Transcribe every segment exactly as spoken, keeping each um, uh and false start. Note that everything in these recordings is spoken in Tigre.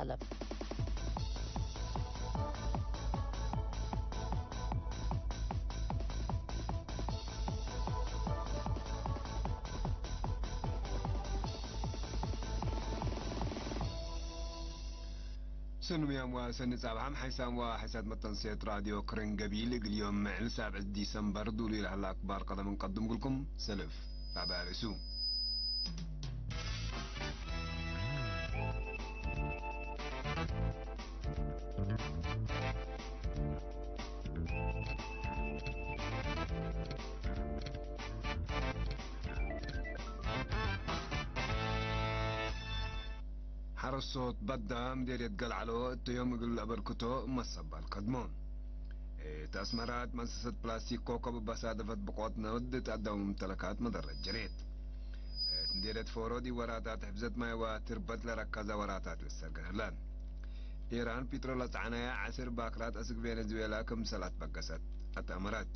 ዐለም። ሰኑም ያም ወሰኒ ጻብሐም ሓይሳም ወሓይሳት መተንስየት ራድዮ ክርን ገቢል፣ እግል ዮም ምዕል ሳብዕት ዲሰምበር ዱሉይ ለሀለ አክባር ቀደም እንቀድም እግልኩም። ሰልፍ ራብዕ ርእሱ። ሐረሶት በዳ ምዴርየት ገልዐሎ እተ ዮም እግል አበርክቶ መሰባል ከድሞ። እት አስመራት መሰሰት ፕላስቲክ ኮከብ እበ ሳደፈት ብቆት ነውድ እት አዳሙ ምምተለካት መደረት ጀሬት። እት ምዴርየት ፎሮ ዲብ ወራታት ሕፍዘት ማይ ወትርበት ለረከዘ ወራታት ልሰርገን ህለ። ኢራን ፒትሮ ለጸዕነየ ዐስር ባክራት አስክ ቬነዝዌላ ክምሰል አትበገሰት አትአመረት።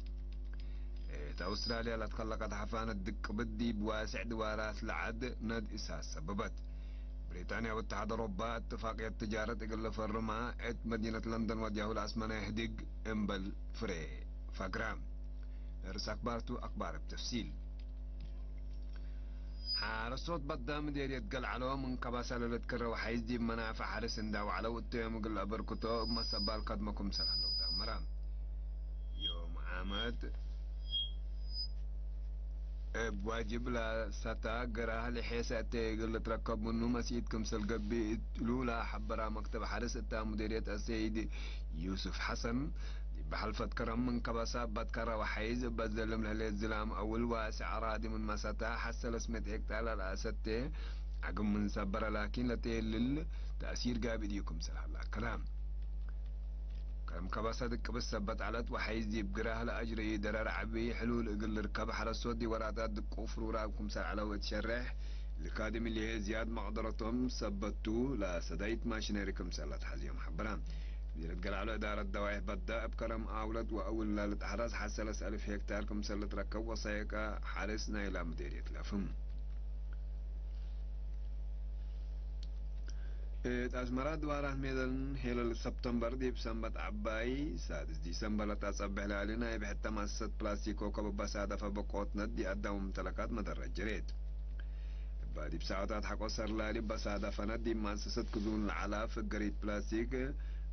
እት አውስትራልያ ለትከለቀት ሐፋነት ድቅብት ዲብ ዋስዕ ድዋራት ለዐድ ነድ እሳት ሰበበት። ብሪጣንያ ወእትሓድ አውሮፓ እትፋቅየት ትጃረት እግል ልፈርማ እት መዲነት ለንደን ወድያሁ ለአስመነ ህድግ እምበል ፍሬ ፈግረ። እርስ አክባርቱ አክባር እብ ተፍሲል። ሐረሶት በዳ ምዴርየት ገልዐሎ ምን ከባሳ ለልትከረ ወሐይዝ ዲብ መናፈዕ ሐርስ እንዳ ወዐለው እተ ዮም እግል አበርክቶ እብ መሰባል ከድሞ ክምሰል ሀለው ተአመረ። ዮም ዓመት እብ ዋጅብ ለሰታ ግራህ ለሔሰ እተ እግል ልትረከብ ምኑ መስኢት ክምሰል ገብእ እሉ ለሐበራ መክተብ ሐርስ እታ ሙዴርየት አሰይድ ዩስፍ ሐሰን፣ ዲብ ሐልፈት ከረም ምን ከበሳ በትከረ ወሐይዝ እበ ዘልም ለህሌት ዝላም አውል ዋስዕ አራዲ ምን መሰታ ሐሰ ለስሜት ሄክታር ለለአሰቴ አግም ምን ሰበረ ላኪን ለቴልል ተእሲር ጋብእ ዲዩ ክምሰል ሀለ አከደ። ከረም ከበሳ ድቅብት ሰበት ዐለት ወሐይዝ ዲብ ግራህ ለአጅረዩ ደረር ዐቢ ሕሉል እግል ልርከብ ሐረሶት ዲብ ወራታት ድቁ ፍሩራብ ክምሰል ዐለው እት ሸሬሕ ልካድም እሊሄ ዝያድ መቅደረቶም ሰበት ቱ ለሰዳይት ማሽነሪ ክምሰል ለትሐዝዮም ሐበረ። ዲረት ገልዐሎ እዳረት ደዋይሕ በዳ እብ ከረም አውለት ወአውል ለልትሐረስ ሐሰ ለሰ አልፍ ሄክታር ክምሰል ልትረከብ ወሳይቀ ሐርስ ናይላ ምዴርየት ለፍም። እት አስመራ ድዋራት ሜደን ሄለል ሰብተምበር ዲብ ሰንበት ዐባይ ሳድስ ዲሰምበር ለታጸብሕ ላሊ ናይ ብሕተ ማሰሰት ፕላስቲክ ኮከብ እበ ሳደፈ በቆትነት ዲአዳም ምምተለካት መደረት ጀሬት። እባ ዲብ ሳዖታት ሐቆ ሰር ላሊ በሳደፈነ ዲብ ማሰሰት ክዙን ለዐላ ፍገሪት ፕላስቲክ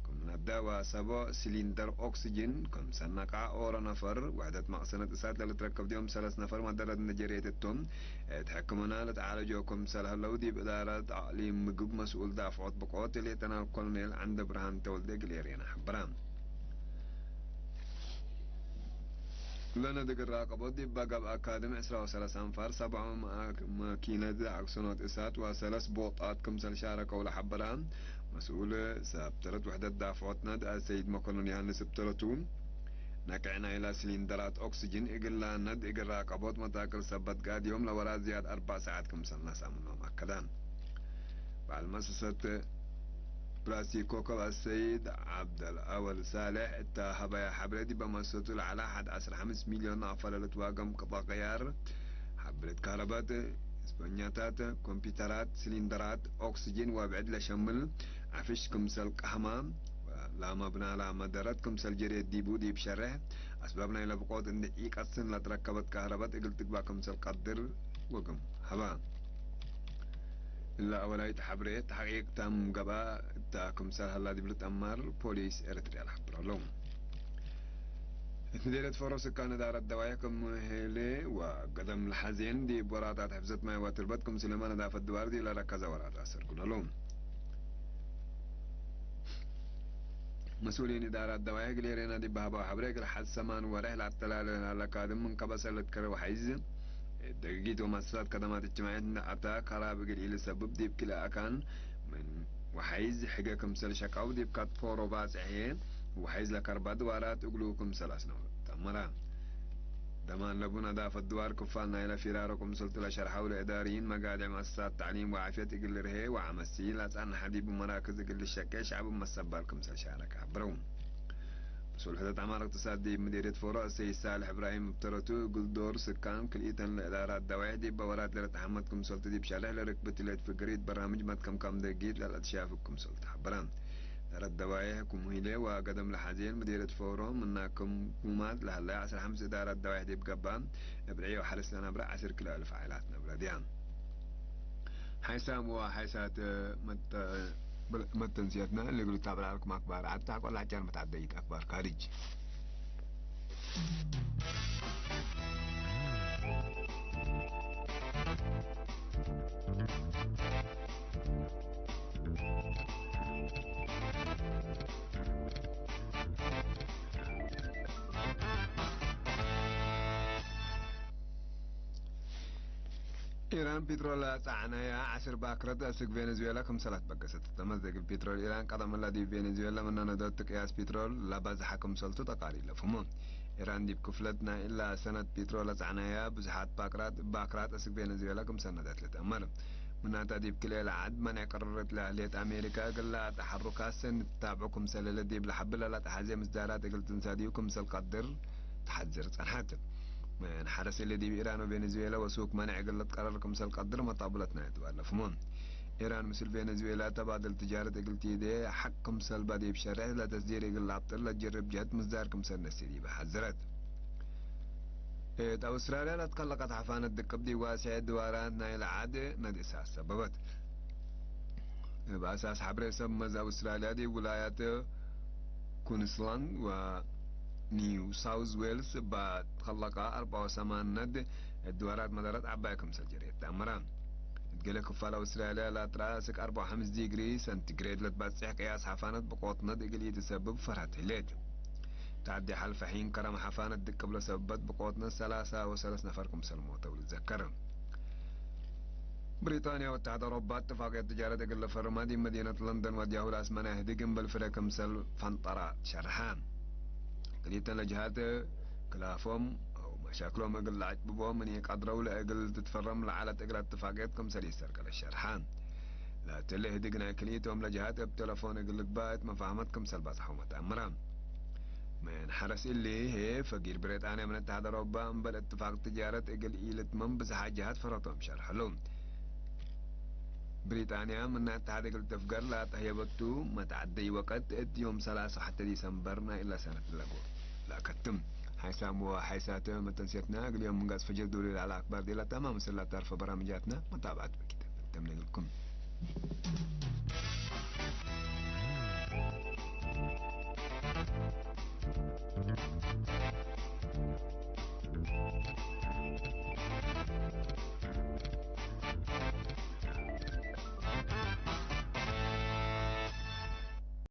ክም ነደ ወሰቦ ሲሊንደር ኦክስጅን ክም ሰነቃ ኦሮ ነፈር ውሕደት መቅሰነት እሳት ለልትረከብ ዲዮም ሰለስ ነፈር መደረት እንደ ጀሬት እቶም እት ሕክምና ለተዓለጆ ክምሰል ህለው ዲብ እዳረት አቅሊም ምግብ መስኡል ዳፍዖት ብቆት ሌተናል ኮሎኔል ዐንደ ብርሃን ተወልደ እግል ኤሬና ሐበራ። ለነድግ ራቀቦት ዲብ በገብ አካድም ዕስራ ወሰለስ አንፋር ሰብዖ መ-፣ መኪነት አክሰኖት እሳት ወሰለስ ቦጣት ክምሰል ሻረከው ለሐበራ መስኡል ሰብ ተረት ውሕደት ዳፍዖት ነድ አሰይድ መኮንን ዮሐንስ እብ ተረቱ፣ ነቅዕ ናይላ ሲሊንደራት ኦክስጅን እግላ ነድ እግል ራቀቦት መታክል ሰበት ጋድዮም ለወራት ዝያድ አርበዕ ሰዓት ክምሰል ነስአ ምኖም አከደ። በዐል መሰሰት ፕላስቲክ ኮከብ አሰይድ ዐብደልአወል ሳልሕ እተ ሀበያ ሐብሬ ዲበ መሰቱ ለዐለ ሐድ ዐስር ሐምስ ሚልዮን ናቅፈ ለልትዋገም ቅጣ ቅያር፣ ሐብሬት ካህረበት፣ እስበኛታት፣ ኮምፒተራት፣ ሲሊንደራት ኦክስጅን ወብዕድ ለሸምል ዐፍሽ ክምሰል ቀህማ ላመ ብናላ መደረት ክምሰል ጀሬት ዲቡ ዲብ ሸሬሕ፣ አስባብ ናይለ ብቆት እንዴ ኢቀስን ለትረከበት ካህረበት እግል ትግባእ ክምሰል ቀድር ወግም ሀባ። እለ አወላይት ሐብሬ ተሕቂቅ ታም ገብአ እተ ክምሰል ሀላ ዲብ ልትአማር ፖሊስ ኤረትርያ ለሐብር ዐለው። እት ምዴርየት ፎሮ ስካን እዳረት ደዋይሕ ክም ሄሌ ወገደም ለሐዜን ዲብ ወራታት ሕፍዘት ማይ ወትርበት ክም ስሌማን ነዳፈት ድባር ዲብ ለረከዘ ወራት አሰርኩን ዐለው። መስኡሊን እዳራት ደዋይሕ እግል ኤሬና ዲብ በሀበው ሐብሬ፣ እግል ሐድ ሰማን ወሬሕ ለአተላለ ላለ ካድም ምን ከበሰ ለትከረ ወሐይዝ፣ ደግጊት ወመአሰሳት ከደማት እጅትማዕየት እንደ አታ፣ ከራብ እግል ኢልሰብብ ዲብ ክልኤ አካን ምን ወሐይዝ ሕገ ክምሰል ሸቀው፣ ዲብ ካትፎሮ ባጽሕ ህዬ ወሐይዝ ለከርባ ድዋራት እግሉ ክምሰል አስነው ተአመረ። ደማን ለቡ ነዳፈት ድዋር ክፋል ናይለ ፊራሮ ክምሰልቱ ለሸርሐው ለእዳርይን መጋድዕ መአሰሳት ተዕሊም ወዓፍየት እግል ልርሄ ወዐመሲ ለአጽአነ ሐዲብ መራክዝ እግል ልሸቄ ሸዕብ መሰባል ክምሰል ሻረከ ሐብረው። ሱልሕተት አማር እቅትሳድ ዲብ ምዴርየት ፎሮ አሰይድ ሳልሕ እብራሂም እብ ተረቱ፣ እግል ዶር ስካን ክልኢተን ለእዳራት ደዋይሕ ዲብ በወራት ለልትሐመድ ክምሰልቱ ዲብ ሸርሕ ለርክብት ህሌት ፍግሪት በራምጅ መትከምካም ደጊት ለልአትሻፍግ ክምሰልቱ ሐበረ። እዳራት ደዋይሕ ክም ህሌ ወገደም ለሐዜን ምዴርየት ፎሮ ምና ክም ኩማት ለሀለያ ዐስር ሐምስ እዳራት ደዋይሕ ዲብ ገብአ፣ እብ ርዕዮ ሐርስ ለነብረ ዐስር ኪሎ እልፍ ዓኢላት ነብረ ዲያ። ሓይሳም ወሓይሳት መተ-፣ መተንስየትነ እሊ እግል ልታብራርኩም አክባር ዐድ ተአቆል ዐጨር መትዐደይት አክባር ካርጅ። ኢራን ፒትሮል ለጸዕነያ ዐስር ባክረት አስክ ቬኔዙዌላ ክምሰል አትበገሰት። ተመዘግብ ፒትሮል ኢራን ቀደም እለ ዲብ ቬኔዙዌላ ምነ ነዶት ቅያስ ፒትሮል ለበዝሐ ክምሰልቱ ተቃሪር ለፍህሞ። ኢራን ዲብ ክፍለት ናይ እለ ሰነት ፒትሮል ለጸዕነያ ብዙሓት ባክራት፣ ባክራት አስክ ቬኔዙዌላ ክምሰል ነደት ልትአመር። ምናተ ዲብ ክልኤ ለዐድ መንዕ ቅርርት ለህሌት አሜሪካ፣ እግለ ተሐሩካት ሰኒ ትታብዑ ክምሰል እለ ዲብ ለሐብለ ለተሐዜ ምስዳራት እግል ትንሳድዩ ክምሰል ቀድር ተሐዝር ጸንሐት። ምን ሐርስ እሊ ዲብ ኢራን ወቬኔዙዌላ ወሱክ መንዕ እግል ልትቀረር ክምሰል ቀድር መጣቡለት ናይ አድዋር ለፍህሞ። ኢራን ምስል ቬኔዙዌላ ተባድል ትጃረት እግል ቲዴ ሐቅ ክምሰል በዲብ ሸርሕ ለተስዲር እግል ለአብጥር ለጀርብ ጀህት ምስዳር ክምሰል ነሴ ዲበ ሐዝረት። እት አውስትራልያ ለትከለቀት ሐፋነት ድቅብ ዲብ ዋስዕ ድዋራት ናይለ ዐድ ነድእሳት ሰበበት። እብ አሳስ ሐብሬ ሰብ መዝ አውስትራልያ ዲብ ውላያት ኩንስላንድ ወኒው ሳውዝ ዌልስ እባ ትከለቀ አርበዓ ወሰማንነት እት ድዋራት መደረት ዐባይ ክምሰል ጀሬት ተአምረ። እት ገሌ ክፋል አውስትራልያ ለአትረአ አስክ አርበዓ ወሐምስ ዲግሪ ሰንቲግሬድ ለትበጽሕ ቅያስ ሐፋነት ብቆጥነት እግል ኢትሰብብ ፈርሀት ህሌት። ተዐዴ ሐልፈ ሒን ከረም ሐፋነት ድቅብ ለሰብበት ብቆጥነት ሰላሳ ወሰለስ ነፈር ክምሰል ሞተው ልትዘከር። ብሪጣንያ ወእትሓድ አውሮፓ እትፋቅየት ትጃረት እግል ለፈርማ ዲብ መዲነት ለንደን ወድያሁ ለአስመነ እህድግ እምበል ፍሬ ክምሰል ፈንጠራ ትሸርሐ። ክልኢተን ለጀሃት ክላፎም አው መሻክሎም እግል ለአጭብቦ ምን ኢቀድረው ለእግል ትትፈረም ለዐለት እግል እትፋቅየት ክምሰል ኢሰርቀ ለሸርሐ። ለእትሊ እህድግ ናይ ክልኢቶም ለጀሃት እብ ቴለፎን እግል ልግባእ እት መፋህመት ክምሰል በጽሐው መትአምረ። ምን ሐርስ እሊ ህዬ፣ ፈጊር ብሪጣንያ ምን እትሓድ አውሮፓ እምበል እትፋቅ ትጃረት እግል ኢልትመም ብዝሓት ጀሃት ፈረቶም ሸርሐሉ። ብሪጣንያ ምነ እትሓድ እግል ትፍገር ለአተህየበቱ መትዐደይ ወቀት እት ዮም ሰላሳ ሐቴ ዲሰምበር ናይ እለ ሰነት ለጎ ለአከትም። ሓይሳም ወሓይሳት መተንስየትነ እግል ዮም ምንጋጽ ፈጅር ዱሪ ለዐለ አክባር ዲላ ተማም ምስል ለተርፈ በራምጃትነ መታብዐት በኪት ተምነ እግልኩም።